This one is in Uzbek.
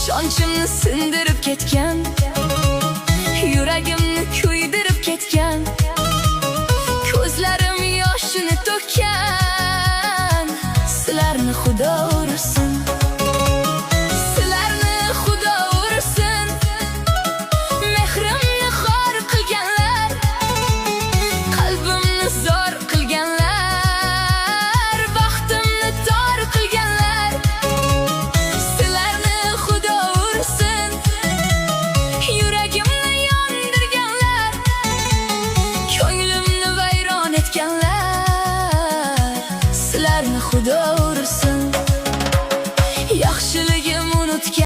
Ishonchimni sindirib ketgan, yuragimni kuydirib ketgan, ko'zlarim yoshini to'kkan. Sizlarni Xudo ursin.